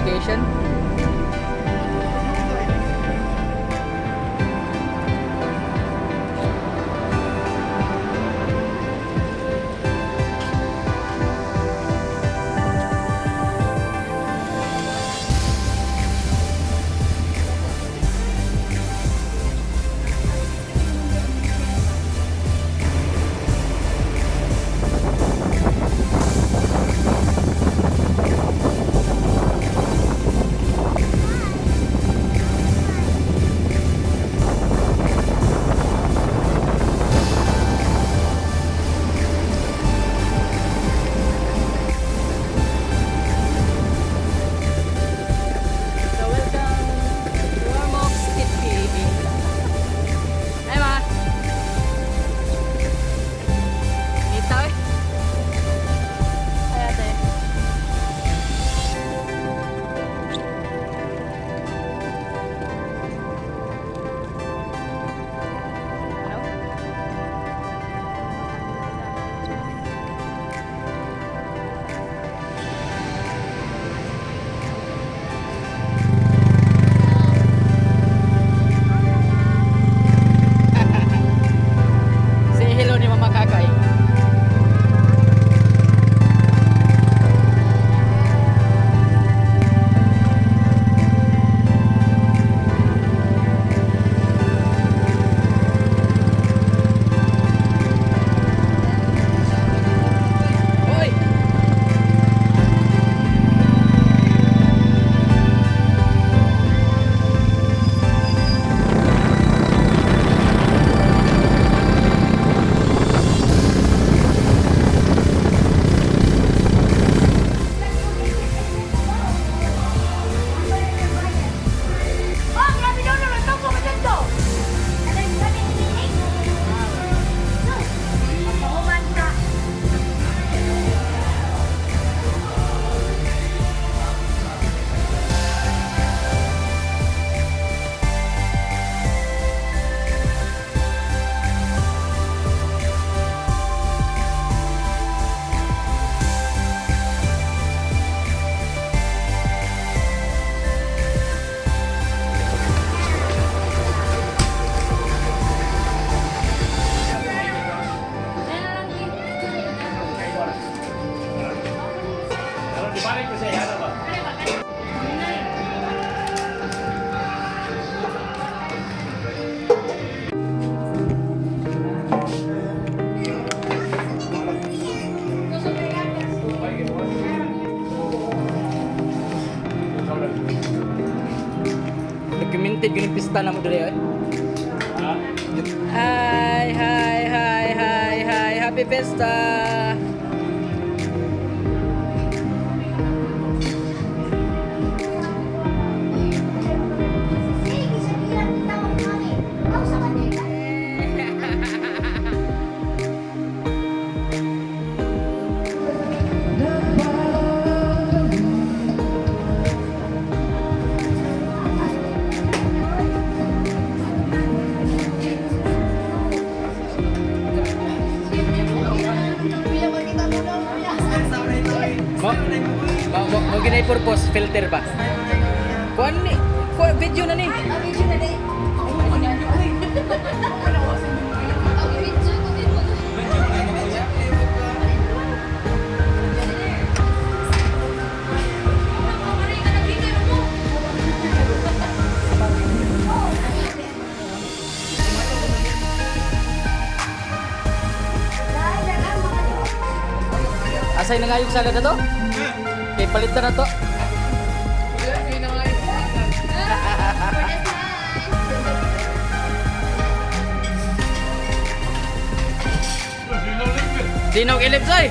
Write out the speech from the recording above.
Location. So welcome to Ormoc City. Ay ma. Itaw eh. Ay ate. Ano? Say hello ni Mama Kakay. Hoy! Oh, grabe daw naman ito. Pumunod ko. Human ka. Documented yun yung pista na mo dali eh. Hi, hi, hi, hi, hi. Happy Pesta! Sige, sabihan kita mami. Ako sa kanila. Mo, mo, mo, mo ginay purpose filter ba? Kuan ni, kuan video na ni. Asay na nga yung saga na to? Kay palit na to. Sinog ellipse ay.